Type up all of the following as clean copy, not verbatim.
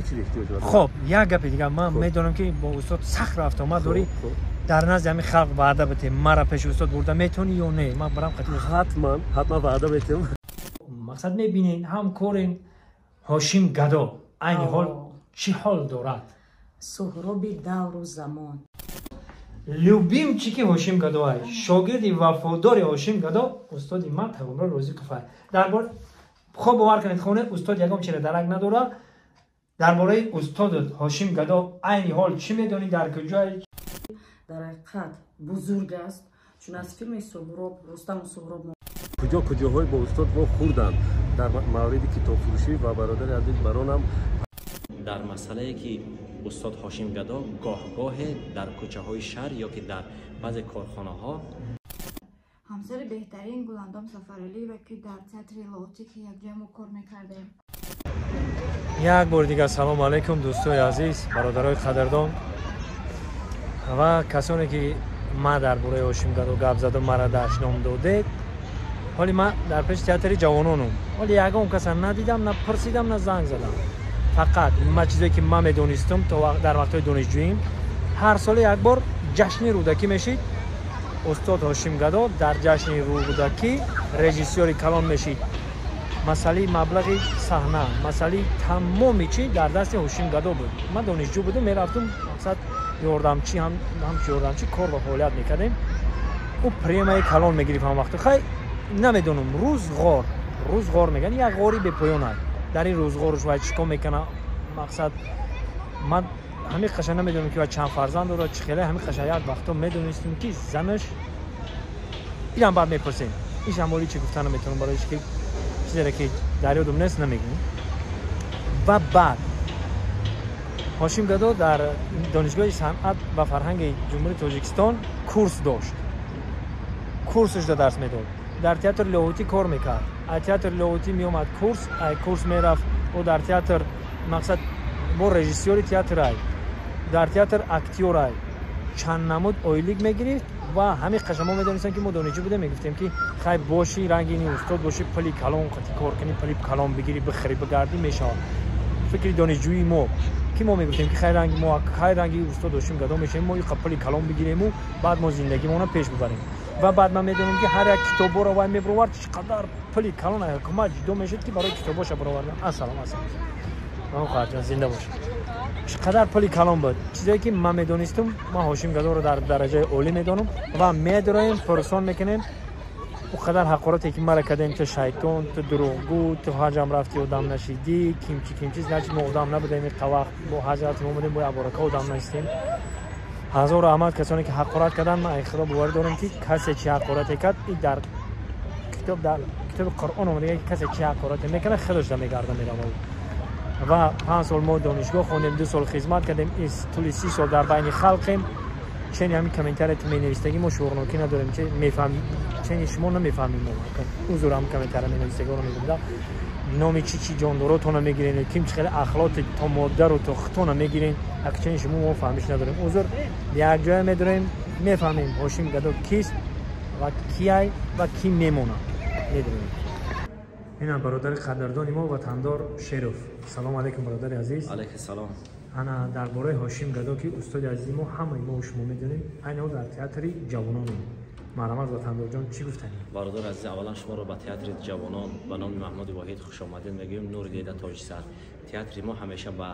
чиз эҳтиёҷ дорад. Хоб, як гапи дигар, ман медонам, ки бо устод сахт рафтуомад дорӣ. Дар назди ҳамин халқ ваъда бите, мара пеши устод бурда метавонӣ ё не? Ман барам қати устод. Ҳатман, ҳатман ваъда метиҳам. Мақсад, мебинед, ҳамкорем. Ҳошим Гадо айни ҳол чӣ ҳол дорад? Суҳроби давру замон. Любимчики Ҳошим Гадоай, шогирди вафодори Ҳошим Гадо, устоди ман Тағомурод Розиқов. Дар бор, хоб, бовар кунед, хоне устод ягон чиро дарак надорад. Дар бораи устодот Ҳошим Гадо айни ҳол чӣ медонӣ, дар куҷое? Дар ҳақиқат бузург аст, чун аз филми Суҳроб, Рустаму Суҳроб. Куҷо куҷоҳои бо устод вохӯрданд дар мавриди китобфурӯшӣ ва бародари азиз баронам. Дар масъалае, ки устод Ҳошим Гадо гоҳ-гоҳе дар кӯчаҳои шаҳр ё ки дар баъзе корхонаҳо. Ҳамсари беҳтарин Гуландом Сафаралиева, ки дар театри Лоҳутӣ, ки якҷоя мо кор мекардем. Як бори дигар салому алайкум, дӯстои азиз, бародарои қадрдон ва касоне, ки ман дар бораи Ҳошим Гадо гап задам, мара дашном додед. Ҳоли ман дар пеши театри ҷавононум. Ҳоли ягон каса надидам, на пурсидам, на занг задам. Фақат ман чизе, ки ман медонистам, то дар вақтҳои донишҷӯим ҳар сола як бор ҷашни Рӯдакӣ мешид. Устод Ҳошим Гадо дар ҷашни Рӯдакӣ режиссёри калон мешид. Масъалаи маблағи саҳна, масъалаи тамоми чӣ дар дасти Ҳошим Гадо буд. Ман донишҷӯ будам, мерафтум, мақсад, ёрдамчӣ, ҳамчун ёрдамчӣ кор ва фаъолият мекардем. Ӯ премияи калон мегирифт ҳам вақто. Хай, намедонам, рӯзғор, рӯзғор мегӯянд, як ғори бепоён аст. Дар ин рӯзғоруш вай чӣ кор мекунад? Мақсад, ман ҳамин қаша намедонам, ки вай чанд фарзанд дорад, чӣ хеле. Ҳамин қаша як вақто медонистем, ки занаш инам. Баъд мепурсем, ишам оли чӣ гуфта наметавонам, барои ки чизере, ки дар ёдум нест, намегӯм. Ва баъд Ҳошим Гадо дар Донишгоҳи санъат ва фарҳанги Ҷумҳурии Тоҷикистон курс дошт, курсашда дарс медод, дар театри Лоҳутӣ кор мекард. Ай театри Лоҳутӣ меомад курс, ай курс мерафт. Ӯ дар театр, мақсад, бо режиссёри театр ай, дар театр актёр ай, чанд намуд ойлик мегирифт. Ва ҳамин қаша мо медонистем, ки мо донишҷӯ будем, мегуфтем, ки хай, боши рангини устод боши, пули калон қати кор кунӣ, пули калон бигирӣ, бихӯрӣ, бигардӣ, мешавад. Фикри донишҷӯии мо, ки мо мегуфтем, ки хай, ранги мо, хай, ранги устод Ҳошим Гадо мешавем, мо иқа пули калон бигирему баъд мо зиндагимонро пеш бибарем. Ва баъд ман медонам, ки ҳар як китобҳоро вай мебировард, чӣ қадар пули калон ҳукумат ҷудо мешуд, ки барои китобҳоша бировардан. Ассалом, ассалом, хоҳарҷон, зинда бош. Чӣ қадар пули калон буд. Чизое, ки ман медонистум, ман Ҳошим Гадоро дар дараҷаи олӣ медонам ва медроем, пурсон мекунем. О қадар ҳақорате, ки мара кардем: ту шайтон, ту дурӯғгӯ, ту ҳаҷам рафти, одам нашидӣ, кимчи кимчи. Значит, мо одам набудем иқа вақт? Бо ҳаҷ рафтем, омадем, бо аборака одам нашистем. Ҳазор раҳмат касоне, ки ҳақорат карданд. Ман худо боварӣ дорам, ки касе чи ҳақорате кард, и дар китоб, дар китоби Қуръон омада, ки касе чи ҳақорате мекунад, худаш да мегарда меравад. Ва 5 сол мо донишгоҳ хондем, 2 сол хизмат кардем, тӯли 30 сол дар байни халқем. Чени ҳамин комментария ту менавистагӣ, мо шуғурнокӣ надорем, че мефаҳм, чени шумо намефаҳмем мо. Узур, ҳам комментария менавистагиро мегӯм. Номи чи чи ҷондоротона мегирен, ким чи хеле ахлоти то модару то хутона мегирен, ак чени шумо мо фаҳмиш надорем. Узур, якҷоя медорем, мефаҳмем, Ҳошим Гадо кист ва кияй ва ки мемонад, медонем. Ина бародари қадрдони мо Ватандор Шеров. Салому алайкум, бародари азиз. Алайкум салом. Ана, дар бораи Ҳошим Гадо, ки устоди азизи мо, ҳамаи мо шумо медонем, айни ҳол дар театри ҷавононем. Марҳамат, Ватандорҷон, чӣ гуфтанӣ? Бародар азиз, аввалан шуморо ба театри ҷавонон ба номи Маҳмуди Воҳид хушомадед мегӯем. Нури дида, тоҷисар. Театри мо ҳамеша ба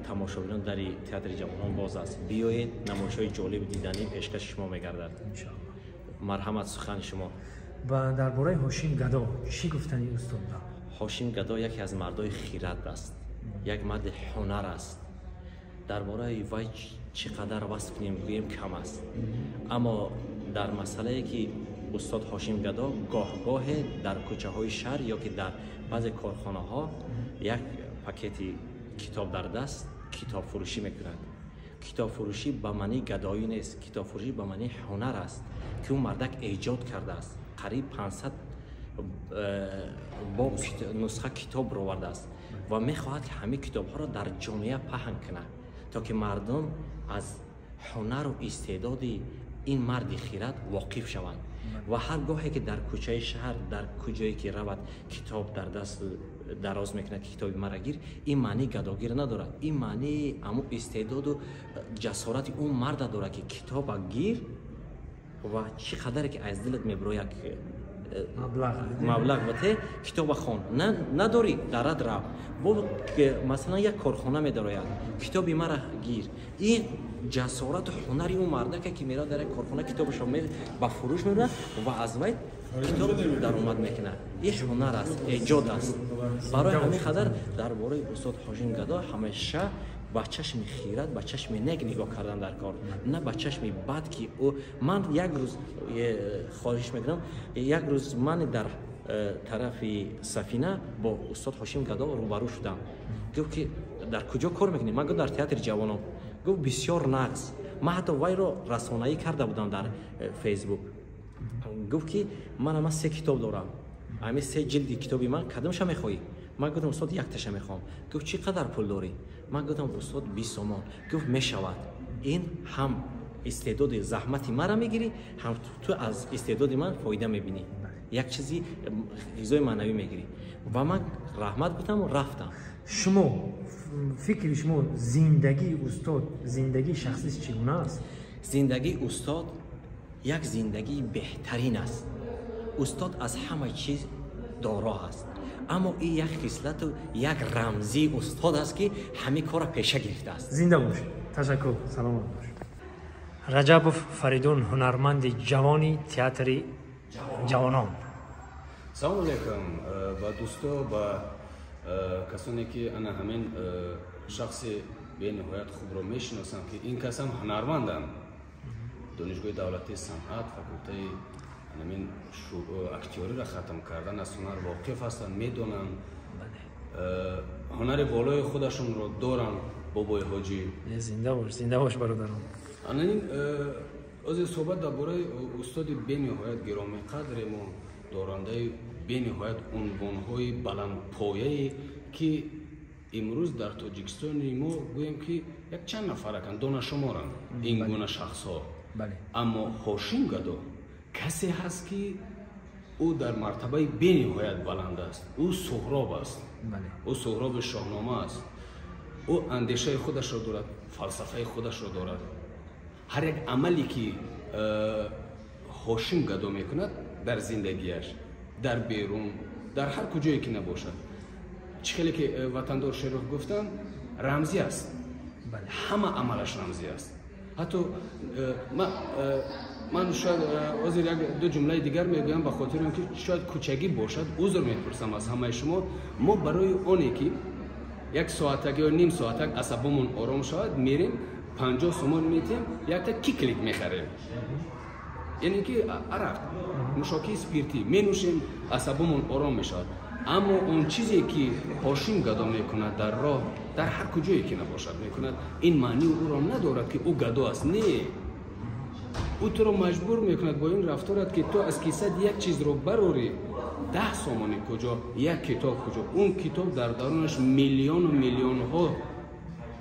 тамошобинон дари театри ҷавонон боз аст. Биёед, намоишҳои ҷолиби диданӣ пешкаши шумо мегардад. Марҳамат, сухани шумо. Ва дар бораи Ҳошим Гадо чӣ гуфтани, устод? Ҳошим Гадо яке аз мардои хирад аст, як марди ҳунар аст. Дар бораи вай чӣ қадар васф кунем, гӯем, кам аст. Аммо дар масъалае, ки устод Ҳошим Гадо гоҳ-гоҳе дар кӯчаҳои шаҳр ё ки дар баъзе корхонаҳо як пакети китоб дар даст китобфурӯшӣ мекунад. Китобфурӯшӣ ба маънии гадоӣ нест, китобфурӯшӣ ба маънии ҳунар аст, ки ӯ мардак эҷод кардааст. Қариб 500 боб нусха китоб бировардааст ва мехоҳад, ки ҳамин китобҳоро дар ҷомеа паҳн кунад, то ки мардум аз ҳунару истеъдоди ин марди хирад воқиф шаванд ва ҳар гоҳе ки дар кӯчаи шаҳр, дар куҷое ки равад, китоб дар даст дароз мекунад, ки китоби мара гир, ин маънии гадогир надорад. Ин маънии ҳамун истеъдоду ҷасорати он марда дорад, ки китоба гир ва чӣ қадаре ки аз дилат мебирояд маблағ бате, китоба хон. Надорӣ, дарад рав. Бо масалан як корхона медарояд, китоби мара гир. Ин ҷасорату ҳунари он мардака, ки меравад дар як корхона, китобашро ба фурӯш мебарад ва аз вай китоб даромад мекунад. Ин ҳунар аст, эҷод аст. Барои ҳамин қадар дар бораи устод Ҳошим Гадо ҳамеша ба чашми хират, ба чашми нек нигоҳ кардан дар кор, на ба чашми бад, ки ӯ. Ман як рӯз хоҳиш мекунам, як рӯз ман дар тарафи сафина бо устод Ҳошим Гадо рӯбарӯ шудам. Гуфт, ки дар куҷо кор мекунӣ? Ман гуфт, дар театри ҷавонон. Гуфт, бисёр нағз. Ман ҳатто вайро расонаӣ карда будам дар Фейсбук. Гуфт, ки ман се китоб дорам, ҳамин се ҷилди китоби ман, кадомша мехоҳӣ? Ман гуфтам, устод, якташа мехоҳам. Гуфт, чӣ қадар пул дорӣ? Ман гуфтам, устод, 20 сомон. Гуфт, мешавад. Ин ҳам истеъдоди заҳмати мара мегирӣ, ҳам ту аз истеъдоди ман фоида мебинӣ, як чизи ғизои маънавӣ мегирӣ. Ва ман раҳмат гуфтаму рафтам. Шумо фикри шумо, зиндагии устод, зиндагии шахсиш чӣ гуна аст? Зиндагии устод як зиндагии беҳтарин аст. Устод аз ҳама чиз доро аст, аммо ин як хислату як рамзии устод аст, ки ҳамин корро пеша гирифтааст. Зинда бошед, ташаккур, саломат бошед. Раҷабов Фаридун, ҳунарманди ҷавони театри ҷавонон. Салому алейкум ба дӯсто, ба касоне ки ана ҳамин шахси бениҳоят хубро мешиносанд, ки ин кас ҳам ҳунарманданд. Донишгоҳи давлатии санъат, факултаи ҳамин актёриро хатм кардан, аз ҳунар воқиф ҳастанд, медонанд, ҳунари болои худашонро доранд. Бобои ҳоҷӣ. Зинда бош, зинда бош, бародарон. Ана ин ҳозир суҳбат дар бораи устоди бениҳоят гиромиқадре мо, дорандаи бениҳоят унвонҳои баландпояе, ки имрӯз дар Тоҷикистони мо гӯем, ки як чанд нафараканд, донашуморанд ин гуна шахсҳо. Аммо Ҳошим Гадо касе ҳаст, ки ӯ дар мартабаи бениҳоят баланд аст. Ӯ Суҳроб аст, ӯ Суҳроби Шоҳнома аст. Ӯ андешаи худашро дорад, фалсафаи худашро дорад. Ҳар як амале ки Ҳошим Гадо мекунад дар зиндагиаш, дар берун, дар ҳар куҷое ки набошад, чӣ хеле ки ватандор Шеров гуфтанд, рамзӣ аст. Ҳама амалаш рамзӣ аст. Ҳатто ман шояд ҳозир як ду ҷумлаи дигар мегӯям, ба хотири он ки шояд кӯчагӣ бошад, узр мепурсам аз ҳамаи шумо. Мо барои оне ки як соатак ё ним соатак асабомон ором шавад, мерем, 50 сомон метиҳем, якта киклик мехарем, яъне ки арақ, нӯшокии спиртӣ менӯшем, асабомон ором мешавад. Аммо он чизе ки Ҳошим Гадо мекунад дар роҳ, дар ҳар куҷое ки набошад мекунад, ин маънии ӯро надорад, ки ӯ гадо аст. Не, ӯ туро маҷбур мекунад бо ин рафторат, ки ту аз кисат як чизро барорӣ. 10 сомонӣ куҷо, як китоб куҷо? Он китоб дар дарунаш миллиону миллионҳо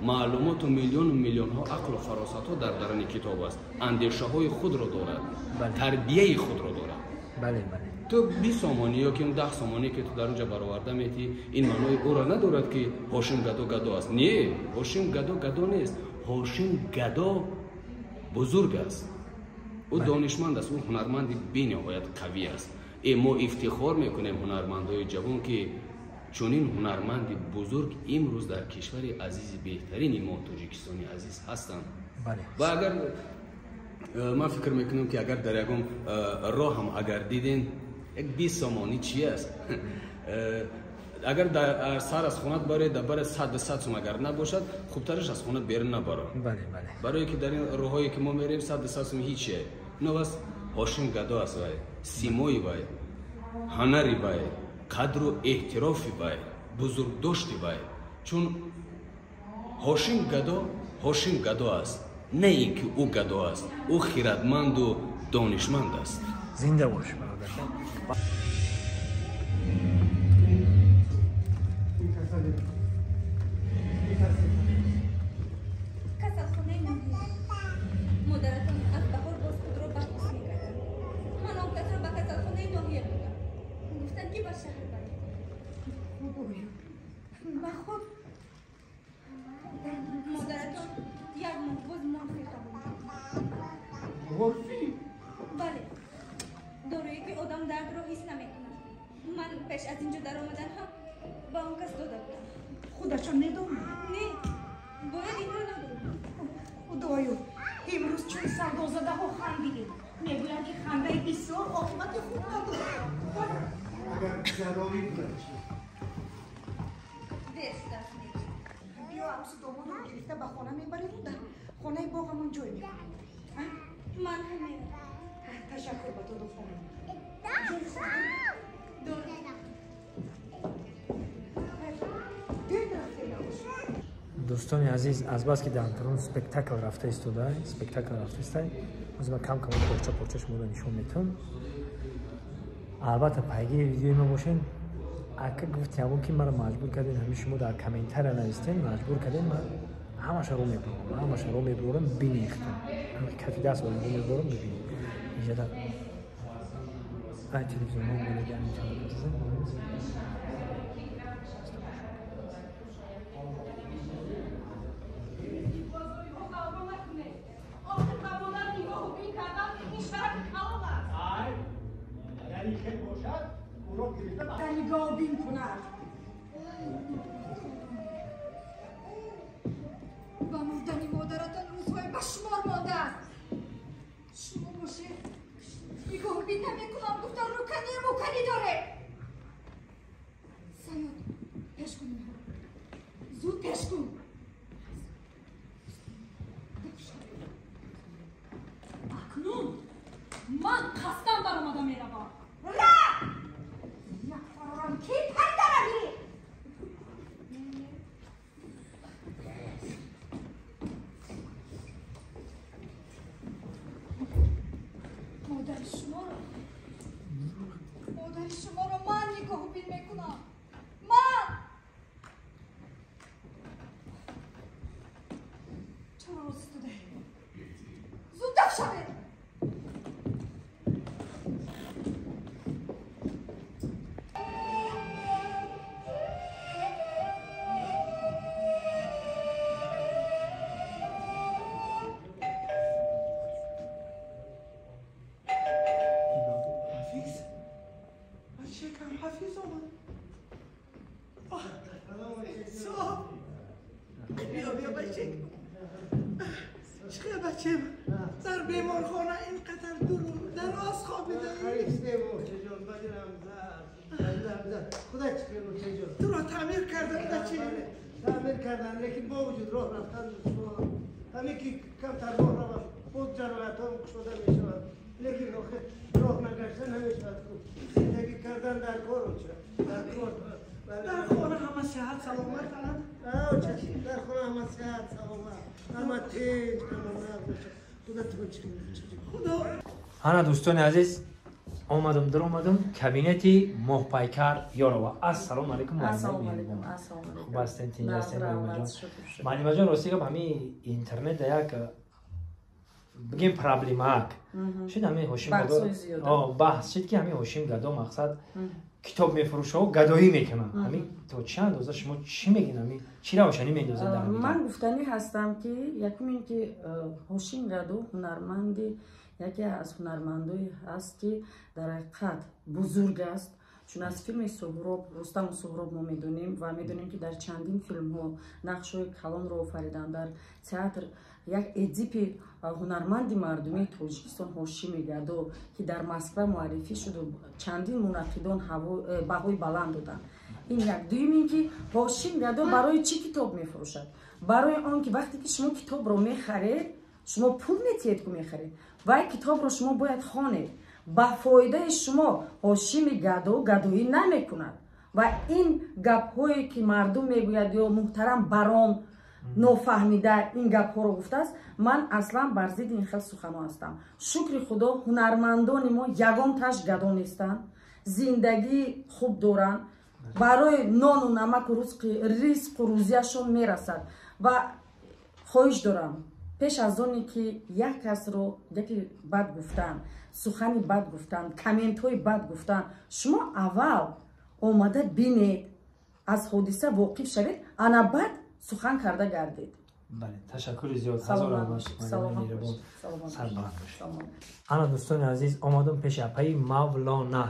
маълумоту миллиону миллионҳо ақлу фаросатҳо дар даруни китоб аст. Андешаҳои худро дорад, тарбияи худро дорад. Ту 20 сомонӣ ё ки 10 сомонӣ ки ту дар он ҷо бароварда метиҳӣ, ин маънои ӯро надорад, ки Ҳошим Гадо гадо аст. Не, Ҳошим Гадо гадо нест. Ҳошим Гадо бузург аст, ӯ донишманд аст, ӯ ҳунарманди бениҳоят қавӣ аст. Мо ифтихор мекунем, ҳунармандои ҷавон, ки чунин ҳунарманди бузург имрӯз дар кишвари азизи беҳтарини мо, Тоҷикистони азиз, ҳастанд. Ва агар ман фикр мекунам, ки агар дар ягон роҳ ҳам агар диден, як 20 сомонӣ чи аст? Агар дар сар аз хонат бароед, дар барои 100-200 сом агар набошад, хубтараш аз хона берун набаро. Барое ки дар ин роҳҳое ки мо мерем, 100-200 сом ҳиче. Новаст Ҳошим Гадо аст, вай симои вай, ҳунари вай, қадру эҳтирофи вай, бузургдошти вай. Чун Ҳошим Гадо Ҳошим Гадо аст, на ин ки ӯ гадо аст, ӯ хиратманду донишманд аст. Зинда бош, бародар. Касалхонаи ноҳия. Модаратон аз баҳор боз худро Морфин? Бале, доруе ки одам дардро ҳис намекунад. Ман пеш аз инҷо даромадан ҳам ба он кас дода будам. Худашон медонад? Не, бояд инро надонам. Худоё, имрӯз чун савдозадаҳо хандидем. Мегӯянд ки хандаи бисёр оқибати хуб надорад. Агар ҷарроҳӣ кунад чӣ? Биё арӯси домодро гирифта ба хона мебарему дар хонаи боғамон ҷой мекунем. Ман ҳам меравам. Ташаккур ба ту, духтарам. Дӯстони азиз, азбаски дар антарон спектакл рафта истода, спектакл рафта истай, ҳозир ман кам кам порча порча шуморо нишон метавам. Албатта пайгири видеои ма бошен. Ака гуфти ҳамон ки маро маҷбур кардем, ҳамин шумо дар комментария навистем, маҷбур кардем, ман ҳамаша ро мебурам, ҳамаша ро мебурам, бинехтам. Кафи даст ро мебурам, бибинем. Инҷа дар ай телевизионҳо монега ҳамин. نگاه کند. با مردن مادرتان روزهای به شمار مانده است. شما باشه نگاه بین نمیکنم گفتن روکنی مکنی داره. سیاد پیش کن اینها، زود پیش کن. اکنون من قصدم برآمده میروم. یک فرارم کی پری دروی؟ مادر شما رو من نگاه بین میکنم. من چرا روز داده؟ زود دف شوید. در بیمارخانه اینقدر دور دراز خوابیده. خدا چه تو را تعمیر کردن، تعمیر کردن، لیکن با وجود راه رفتن دشوار. همین که کمتر راه روم بود جراحت هم گشوده می شود، لیکن راه نگشتن نمی شود. زندگی کردن در کار در کار. در خانه همه صحت سلامت. در خانه همه صحت سلامت، همه تیج همه خدا. ҳана дӯстони азиз, омадам, даромадам кабинети Моҳпайкар Ёрова. Ассалому алайкум. Хуб ҳастен, тинҷ ҳастен муаллимаҷон? Муаллимаҷон, рости гап, ҳамин интернет да як бигем проблемаак шуд. Ҳамин Ҳошим Гадо баҳс шуд ки ҳамин Ҳошим Гадо мақсад китоб мефурӯшав, гадоӣ мекунад. Ҳамин то чӣ андоза шумо чӣ мегин, ҳамин чӣ равшанӣ мендозед дар? Ман гуфтанӣ ҳастам ки якум ин ки Ҳошим Гадо ҳунарманди, яке аз ҳунармандое ҳаст ки дар ҳақиқат бузург аст. Чун аз филми Суҳроб, Рустаму Суҳроб мо медонем ва медонем ки дар чандин филмҳо нақшҳои калонро офариданд. Дар театр як Эдипи ҳунарманди мардумии Тоҷикистон Ҳошими Гадо ки дар Москва муаррифӣ шуду чандин мунаққидон баҳои баланд доданд. Ин як. Дуюм ин ки Ҳошим Гадо барои чӣ китоб мефурӯшад? Барои он ки вақте ки шумо китобро мехаред, шумо пул метиҳед ку мехаред, вай китобро шумо бояд хонед. Ба фоидаи шумо Ҳошими Гадо гадоӣ намекунад. Ва ин гапҳое ки мардум мегӯяд ё муҳтарам барон нофаҳмида ин гапҳоро гуфтааст, ман аслан бар зидди ин хел суханҳо ҳастам. Шукри Худо, ҳунармандони мо ягонташ гадо нестанд, зиндагии хуб доранд, барои нону намаку ризқу рӯзияшон мерасад. Ва хоҳиш дорам, пеш аз оне ки як касро гапи бад гуфтан, сухани бад гуфтан, комментҳои бад гуфтан, шумо аввал омада бинед, аз ҳодиса воқиф шавед, ана баъд сухан карда гардед. Бале, ташаккури зиёд. Ҳазор раҳмат, меҳрибон, сарбаланд бошед. Ана, дӯстони азиз, омадам пеши апаи Мавлона.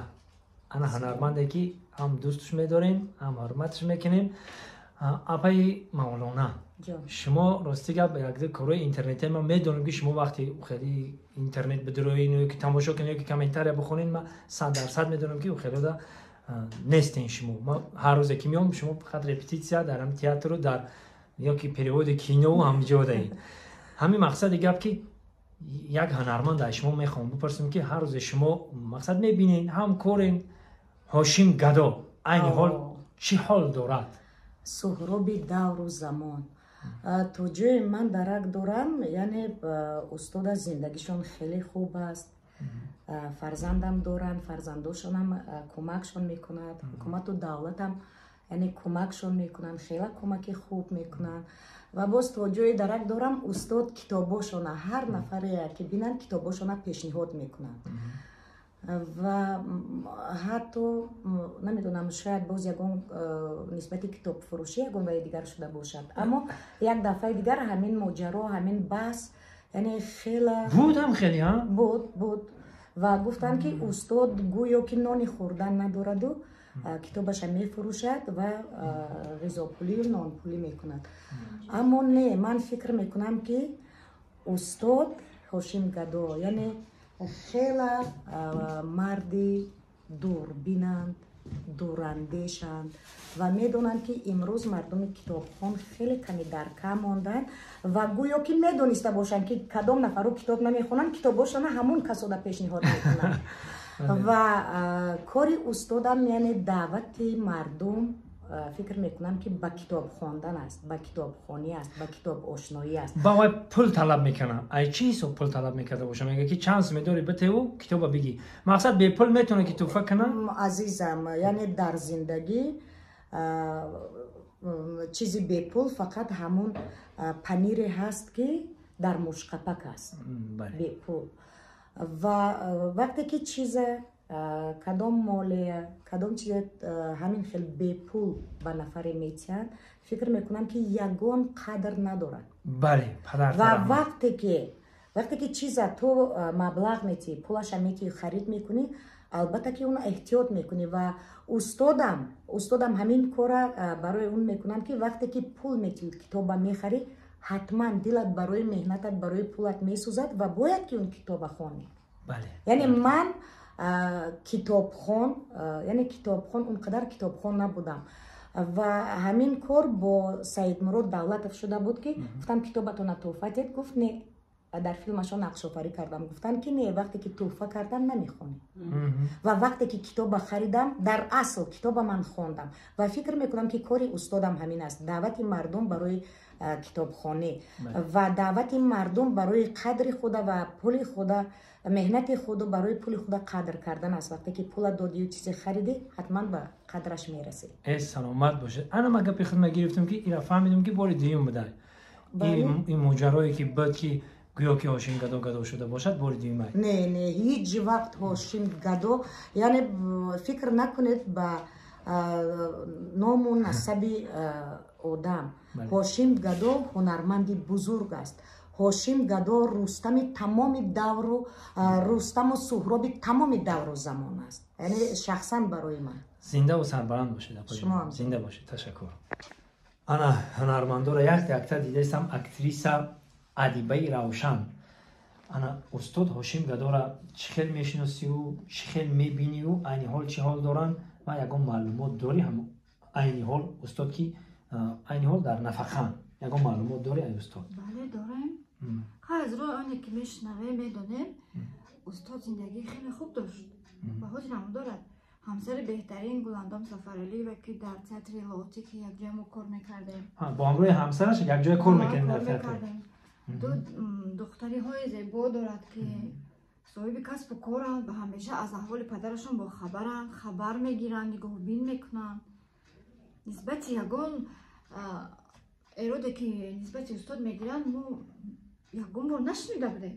Ана ҳунарманде, ки ҳам дӯстш медорем, ҳам ҳурматш мекунем. Апаи Мавлона, шумо, рости гап, якду корҳои интернете ман медонам, ки шумо вақти хеле интернет бидироин ё ки тамошо кунед, ё ки комментария бихонед, ман 100% медонам, ки хелода нестен шумо. Ма ҳар рӯзе ки меом, шумо фақат репетитсия дар ҳам театру дар ё ки переводи кинову ҳамҷодаед. Ҳамин мақсади гап, ки як ҳунарманд аз шумо мехоҳам бипурсам, ки ҳар рӯзе шумо мақсад мебинед, ҳамкорен, Ҳошим Гадо айни ҳол чӣ ҳол дорад? Суҳроби давру замон, то ҷое ман дарак дорам, яъне устода зиндагишон хеле хуб аст, фарзандам доранд, фарзандошонам кӯмакшон мекунад, ҳукумату давлатам яъне кӯмакшон мекунанд, хела кӯмаки хуб мекунанд. Ва боз то ҷое дарак дорам, устод китобошона ҳар нафаре ки бинанд, китобошона пешниҳод мекунанд. Ва ҳатто намедонам, шояд боз ягон нисбати китобфурӯшӣ ягон ваи дигар шуда бошад, аммо як дафъаи дигар ҳамин моҷаро, ҳамин баҳс, яъне хела Буд ҳам хеле, а? Буд, буд. Ва гуфтанд, ки устод гӯё ки нони хӯрдан надораду китобаша мефурӯшад ва ғизопулию нонпулӣ мекунад. Аммо не, ман фикр мекунам, ки устод Ҳошим Гадо яъне хела марди дурбинанд, дурандешанд ва медонанд, ки имрӯз мардуми китобхон хеле каме дар кам монданд. Ва гӯё ки медониста бошанд, ки кадом нафарро китоб намехонанд, китобошона ҳамон касода пешниҳод мекунанд. Ва кори устодам яъне даъвати мардум, фикр мекунам, ки ба китоб хондан аст, ба китобхонӣ аст, ба китоб ошноӣ аст. Ба вай пул талаб мекунам. Ай чӣ ҳисоб пул талаб мекарда боша? Мега, ки чанд сум медори, битеву китоба бигӣ. Мақсад, бепул метавона ки туҳфа кунам? Азизам, яъне дар зиндагӣ чизи бепул фақат ҳамун панире ҳаст, ки дар мушқапак аст, бепул. Ва вақте ки чиза, кадом молия, кадом чизе ҳамин хел бепул ба нафаре метиҳанд, фикр мекунам, ки ягон қадр надорад. Бале, падар. Ва вақте ки чиза ту маблағ метиҳӣ, пулаша метиҳӣ, харид мекунӣ, албатта ки уно эҳтиёт мекунӣ. Ва устодам ҳамин кора барои он мекунанд, ки вақте ки пул метиҳӣ, китоба мехарӣ, ҳатман дилат барои меҳнатат, барои пулат месӯзад ва бояд ки он китоба хонӣ. Яъне ман китобхон, яъне китобхон, он қадар китобхон набудам. Ва ҳамин кор бо Саидмурод Давлатов шуда буд, ки гуфтам, китобатона тӯҳфа дед. Гуфт, не. Дар филмашон нақшофарӣ кардам. Гуфтам, ки не, вақте ки тӯҳфа кардам, намехонӣ. Ва вақте ки китоба харидам, дар асл китоба ман хондам. Ва фикр мекунам, ки кори устодам ҳамин аст: даъвати мардум барои китобхонӣ ва даъвати мардум барои қадри худа ва пули худа, меҳнати худу барои пули худа қадр кардан аст. Вақте ки пула додию чизе харидӣ, ҳатман ба қадраш мерасӣ. Э, саломат бошед. Ана ман гапи худма гирифтам, ки ира фаҳмидам, ки бори дуюм буда ин моҷарое, ки буд, ки гӯё ки Ҳошим Гадо гадо шуда бошад, бори дуюмай. Не, не, ҳеҷ вақт Ҳошим Гадо, яъне фикр накунед ба ному насаби одам. Ҳошим Гадо ҳунарманди бузург аст. Ҳошим Гадо Рустами тамоми давру, Рустаму Суҳроби тамоми давру замон аст, яъне шахсан барои ман. Зиндаву сарбаланд бошед. Зинда бошед, ташаккур. Ана ҳунармандоро якта якта дидаистам. Актриса Адибаи Равшан, ана устод Ҳошим Гадора чӣ хел мешиносию, чӣ хел мебинию, айни ҳол чӣ ҳол доранд ва ягон маълумот дорӣ ҳам айни ҳол устод, ки айни ҳол дар нафақаанд, ягон маълумот дорӣ ай устод? Бале, дорем. Аз рӯи оне ки мешунавем, медонем, устод зиндагии хеле хуб дошт ва ҳозир ҳам дорад. Ҳамсари беҳтарин Гуландом Сафаралиева, ки дар театри Лоҳутӣ, ки якҷоя мо кор мекардем. Бо ҳамроҳи ҳамсараш якҷоя кор мекардем дар театр. Ду духтариҳои зебо дорад, ки соҳиби касбу коранд ва ҳамеша аз аҳволи падарашон бохабаранд, хабар мегиранд, нигоҳбин мекунанд. Нисбати ягон эроде, ки нисбати устод мегиранд, мо ягон бор нашунида будем.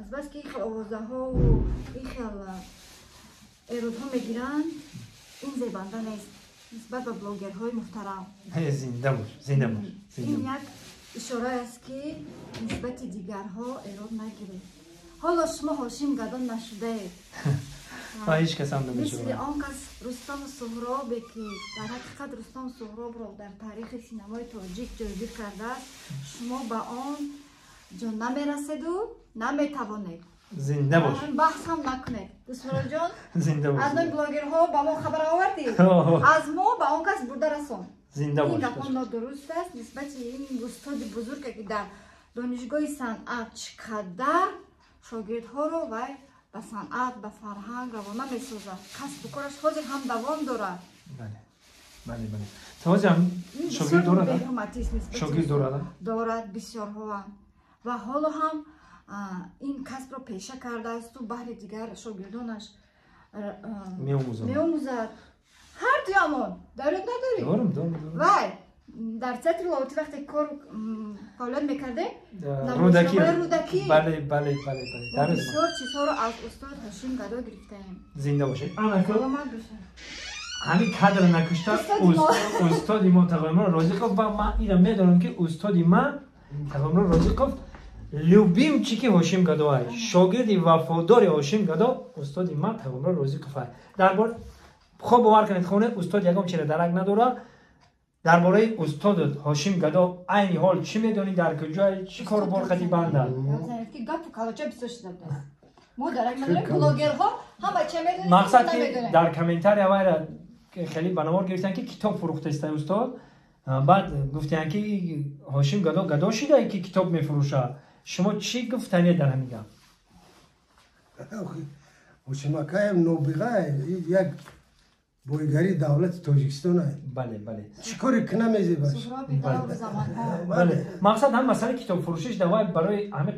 Азбаски ин хел овозаҳову ин хел эродҳо мегиранд, ин зебанда нест. нисбат ба блогерҳои муҳтарам. Зинда бош, зинда бош. Ин як ишора аст, ки нисбати дигарҳо эрод нагиред. Ҳоло шумо Ҳошим Гадо нашудаед. Ман ҳеҷ касам намешавам. Мисли он кас Рустам Суҳробе, ки дар ҳақиқат Рустам Суҳробро дар таърихи синамои тоҷик ҷойгир кардааст, шумо ба он ҷо намераседу наметавонед. Зинда бош. Баҳс ҳам накунед. Дӯстмуроҷон, зинда бош. Аз номи блогерҳо ба мо хабар овардӣ, аз мо ба он кас бурда расон. Зинда бош. Ин гапҳо нодуруст аст нисбати ин устоди бузурге, ки дар донишгоҳи санъат чӣ қадар шогирдҳоро вай ба санъат, ба фарҳанг равона месозад. Касбу кораш ҳозир ҳам давом дорад. Бале, бале, бале. Ҳозир ҳам шогирд дорад? Шогирд дорад? Дорад, бисёрҳоам. Ва ҳоло ҳам ин касбро пеша кардаасту баҳри дигар шогирдонаш меомӯзад. Ҳар дуямон дар ёд надорӣ? Дорам, дорам. Вай дар театри Лоҳутӣ вақте кор фаъолият мекардем, Рӯдакӣ. Рӯдакӣ. Бале, бале, бале, бале. Бисёр чизҳоро аз устод Ҳошим Гадо гирифтаем. Зинда бошед. Анако Саломат бошед. Ҳамин кадр накушта устоди мо Тағоимурод Розиқов, ва ман инро медонам, ки устоди ман Тағоимурод Розиқов любимчики Ҳошим Гадо ай, шогирди вафодори Ҳошим Гадо устоди ман Тағоимурод Розиқов ай. Дар бор хоб бовар кунед, хоне устод ягон чиро дарак надорад. Дар бораи устодот Ҳошим Гадо айни ҳол чӣ медонӣ, дар куҷое, чӣ кору бор хати банда? Ки гапу калоча бисёр шуда будааст. Мо дарак надорем, блогерҳо ҳама ча медонем. Мақсад ки дар комментария вайра хеле ба навор гирифтанд, ки китоб фурӯхтаиста устод. Баъд гуфтанд, ки Ҳошим Гадо гадо шидае, ки китоб мефурӯшад. Шумо чӣ гуфтанед дар ҳамин гап? Ҳошим акаем нобиға, як боигарии давлати Тоҷикистон. Бале, бале. Чӣ коре кина мезебаш? Бале, мақсад ҳам масъалаи китобфурӯшиш давай барои ҳамин,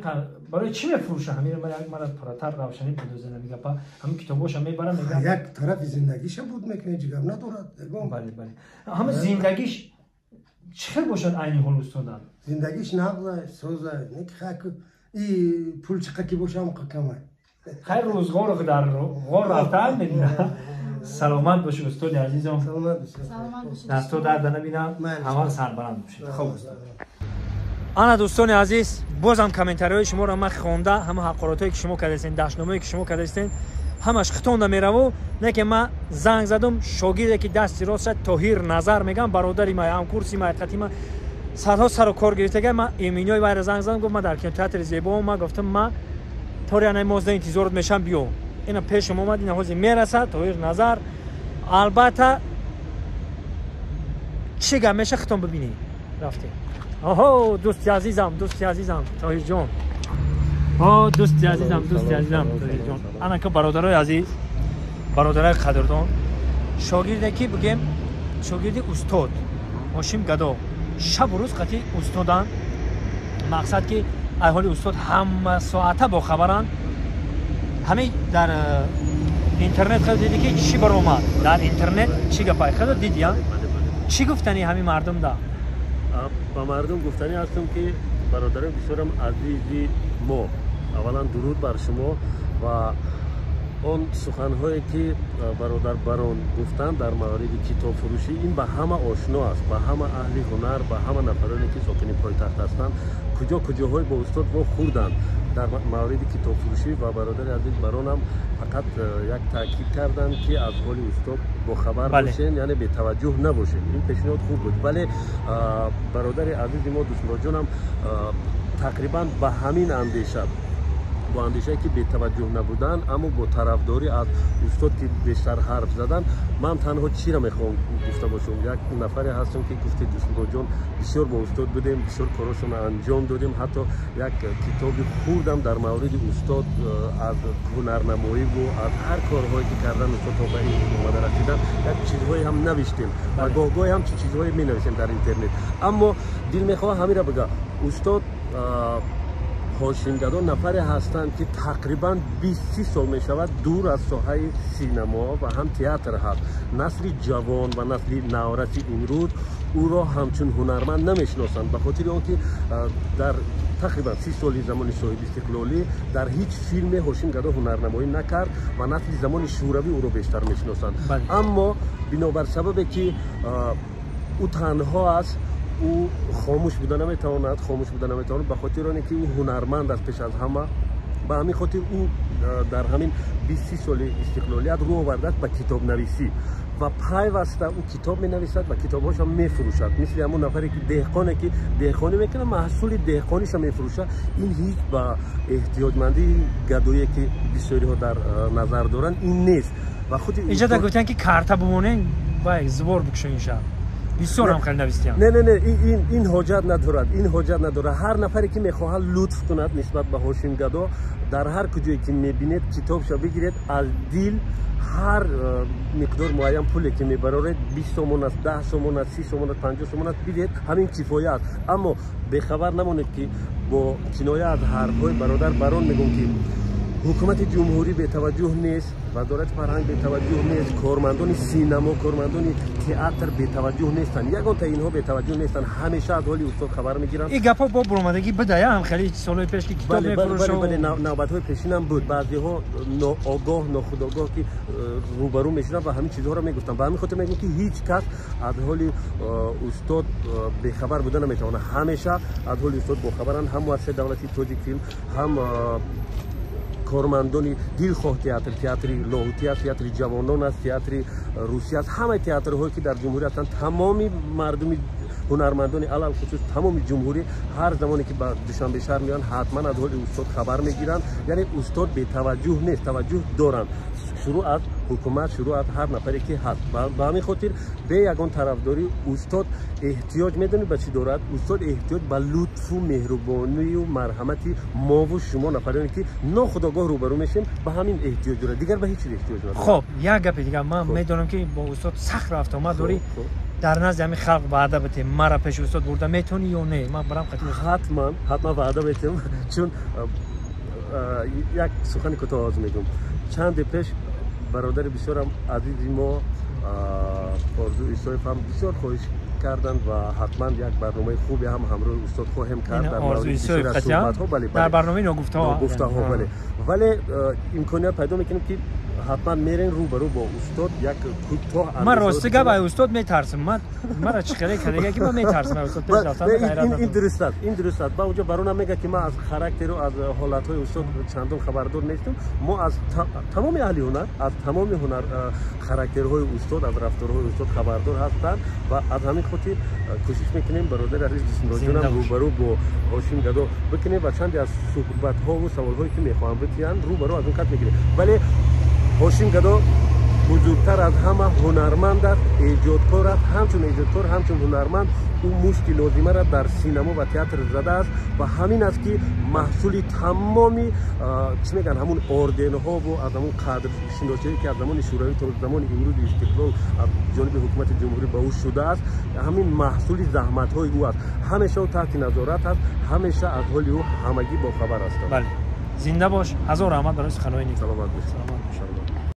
барои чӣ мефурӯша? Ҳамин мара пурратар равшанӣ бидозен ҳамин гапа. Ҳамин китобҳоша мебара, мега. Як тарафи зиндагиша буд мекунад, ҳеҷ гап надорад. Бале, бале. Ҳама зиндагиш чӣ хел бошад айни ҳол устодам? Зиндагиш нағза, соза, не ки хак и пул чӣ ки боша ҳам камай. Хайр, рӯзғоро дар ғор рафтан мебинам. Саломат бошед, устоди азизам. Саломат бошед. Дасто дарда набинам, ҳамвақт сарбаланд бошед. Хоб, устод. Ана, дӯстони азиз, бозам комментариҳои шуморо ман хонда, ҳама ҳақоратҳое ки шумо кардастен, дашномое ки шумо кардастен, ҳамаш хитонда мераву. Не ки ман занг задум шогирде ки дасти рост Тоҳир Назар мегам, бародари май, ҳамкурси май, қати ман садҳо сару кор гирифтага. Ман эминиҳои вайра занг задам, гуфт ман дар кинотеатри Зебо. Ман гуфтам, ман тори анаи мозда интизорот мешам, биё. Ина пешам омад, ина ҳозир мерасад Тоҳир Назар. Албатта, чӣ гап меша, хитон бибинӣ. Рафтем. Оҳо, дӯсти азизам, дӯсти азизам Тоҳирҷон. О, дӯсти азизам, дӯсти азизам Тоҳирҷон. Ана ка, бародарои азиз, бародарои қадрдон, шогирде ки бигем, шогирди устод Ҳошим Гадо, шабу рӯз қати устоданд. Мақсад ки ай ҳоли устод ҳама соата бохабаранд. Ҳамин дар интернет хеле диди, ки чӣ баромад дар интернет, чӣ гапай хеле диди, чӣ гуфтани ҳамин мардум да? Ба мардум гуфтанӣ ҳастам, ки бародарои бисёрам азизи мо, аввалан дуруд бар шумо. Ва он суханҳое ки бародар Барон гуфтанд дар мавриди китобфурӯшӣ, ин ба ҳама ошно аст, ба ҳама аҳли ҳунар, ба ҳама нафароне ки сокини пойтахт ҳастанд, куҷо куҷоҳое бо устод вохӯрданд дар мавриди китобфурӯшӣ. Ва бародари азиз Баронам фақат як таъкид карданд, ки аз ҳоли устод бохабар бошен, яъне бетаваҷҷӯҳ набошед. Ин пешниҳод хуб буд, вале бародари азизи мо Дӯстмуроҷонам тақрибан ба ҳамин андеша, бо андешае ки бетаваҷҷӯҳ набудан, аммо бо тарафдорӣ аз устод ки бештар ҳарф задан. Ман танҳо чиро мехоҳам гуфта бошам? Як нафаре ҳастам, ки гуфти Дӯстмуроҷон, бисёр бо устод будем, бисёр корҳошонро анҷом додем, ҳатто як китоби хурдам дар мавриди устод аз ҳунарнамоиву аз ҳар корҳое ки кардан устод то ба ин омада расидан, як чизҳое ҳам навиштем ва гоҳгоҳе ҳам чизҳое менависем дар интернет. Аммо дил мехоҳад ҳамира бигӯ, устод Ҳошим Гадо нафаре ҳастанд, ки тақрибан 20 сол мешавад дур аз соҳаи синамо ва ҳам театр ҳаст. Насли ҷавон ва насли навраси имрӯз ӯро ҳамчун ҳунарманд намешиносанд, ба хотири он ки дар тақрибан 30 соли замони соҳибистиқлолӣ дар ҳеҷ филме Ҳошим Гадо ҳунарнамоӣ накард ва насли замони шӯравӣ ӯро бештар мешиносанд. Аммо бинобар сабабе ки ӯ танҳо аст, ӯ хомӯш буда наметавонад, ба хотири оне ки ӯ ҳунарманд аст пеш аз ҳама. Ба ҳамин хотир ӯ дар ҳамин 20 соли истиқлолият рӯ овардааст ба китобнависӣ ва пайваста ӯ китоб менависад ва китобҳошам мефурӯшад. Мисли ҳамон нафаре ки деҳқоне ки деҳқонӣ мекунад, маҳсули деҳқониша мефурӯшад. Ин ҳеҷ ба эҳтиёҷмандии гадое ки бисёриҳо дар назар доранд ин нест. Ва худи иҷода гуфтанд ки карта бимонен ва звор бикушен ин шаҳр. Бисёр ҳам хеле навистиям. Не, не, не, ин ҳоҷат надорад, ин ҳоҷат надорад. Ҳар нафаре ки мехоҳад лутф кунад нисбат ба Ҳошим Гадо, дар ҳар куҷое ки мебинед китобша бигиред, аз дил ҳар миқдор муайян пуле ки мебароред, 20 сомон аст, 10 сомон аст, 30 сомон аст, 50 сомон аст, бидиҳед, ҳамин кифоя аст. Аммо бехабар намонед ки бо киноя аз ҳарфҳои бародар Барон мегӯм ки ҳукумати ҷумҳурӣ бетаваҷҷӯҳ нест, вазорати фарҳанг бетаваҷҷӯҳ нест, кормандони синамо, кормандони театр бетаваҷҷӯҳ нестанд, ягонта инҳо бетаваҷҷӯҳ нестанд, ҳамеша аз ҳоли устод хабар мегиранд. Ин гапҳо бо буромадагӣ бидая ҳам хеле солҳои пеш ки китоб мефурӯшад. Бале, навбатҳои пешинам буд, баъзеҳо ноогоҳ, нохудогоҳ ки рӯбарӯ мешуданд ва ҳамин чизҳоро мегуфтанд. Ба ҳамин хотир мегӯм ки ҳеҷ кас аз ҳоли устод бехабар буда наметавонад. Ҳамеша аз ҳоли устод бохабаранд, ҳам муассисаи давлатии Тоҷикфилм, ҳам кормандони дилхоҳ театр, театри Лоҳутӣ аст, театри ҷавонон аст, театри Русия аст, ҳамаи театрҳое ки дар ҷумҳурӣ ҳастанд, тамоми мардуми ҳунармандони алалхусус тамоми ҷумҳурӣ ҳар замоне ки ба Душанбе шаҳр меоянд, ҳатман аз ҳоли устод хабар мегиранд. Яъне устод бетаваҷҷӯҳ нест, таваҷҷӯҳ доранд. Шурӯъ аз ҳукумат, шурӯъ аз ҳар нафаре ки ҳаст. Ба ҳамин хотир бе ягон тарафдорӣ устод эҳтиёҷ медонед ба чӣ дорад? Устод эҳтиёҷ ба лутфу меҳрубонию марҳамати мову шумо, нафароне ки нохудогоҳ рӯбарӯ мешем, ба ҳамин эҳтиёҷ дорад, дигар ба ҳеҷ чиз эҳтиёҷ надорад. Хоб, як гапи дигар, ман медонам ки бо устод сахт рафтуомад дорӣ, дар назди ҳамин халқ ваъда битем, мара пеши устод бурда метавонӣ ё не? Ман барам қатъи ҳатман, ҳатман ваъда метем, чун як сухани кӯтоҳ оз мегӯм. Чанде пеш бародари бисёрам азизи мо Орзу Исоев ҳам бисёр хоҳиш карданд ва ҳатман як барномаи хубе ҳам ҳамроҳи устод хоҳем кард дар мавриди суҳбатҳо, бале, дар барномаи ногуфтаҳо, бале. Вале имконият пайдо мекунем ки ҳатман мерем рӯбарӯ бо устод як кӯтоҳ. Ман рости гап ай устод метарсам, мара чӣ хеле кардага ки ман метарсам ай устод пеш рафтан. Ин дуруст аст, ин дуруст аст. Ба онҷо баронам мегӯяд ки ман аз характеру аз ҳолатҳои устод чандон хабардор нестам. Мо аз тамоми аҳли ҳунар, аз тамоми ҳунар характерҳои устод, аз рафторҳои устод хабардор ҳастанд ва аз ҳамин хотир кӯшиш мекунем бародари азиз Дусмуродҷонам рӯбарӯ бо Ҳошим Гадо бикунем ва чанде аз суҳбатҳову саволҳое ки мехоҳам битиҳанд рӯбарӯ аз он кат мегирем. Вале Ҳошим Гадо бузургтар аз ҳама ҳунарманд аст, эҷодкор аст. Ҳамчун эҷодкор, ҳамчун ҳунарманд ӯ мушти лозимаро дар синамо ва театр задааст ва ҳамин аст ки маҳсули тамоми чӣ мегӯянд ҳамун орденҳову аз ҳамун қадршиносиҳое ки аз замони шӯравӣ то замони имрӯзи истиқлол аз ҷониби ҳукумати ҷумҳурӣ ба ӯ шудааст, ҳамин маҳсули заҳматҳои ӯ аст. Ҳамеша ӯ таҳти назорат аст, ҳамеша аз ҳоли ӯ ҳамагӣ бохабар ҳастанд. Бале, зинда бош, ҳазор раҳмат барои суханҳои нек. Саломат бош.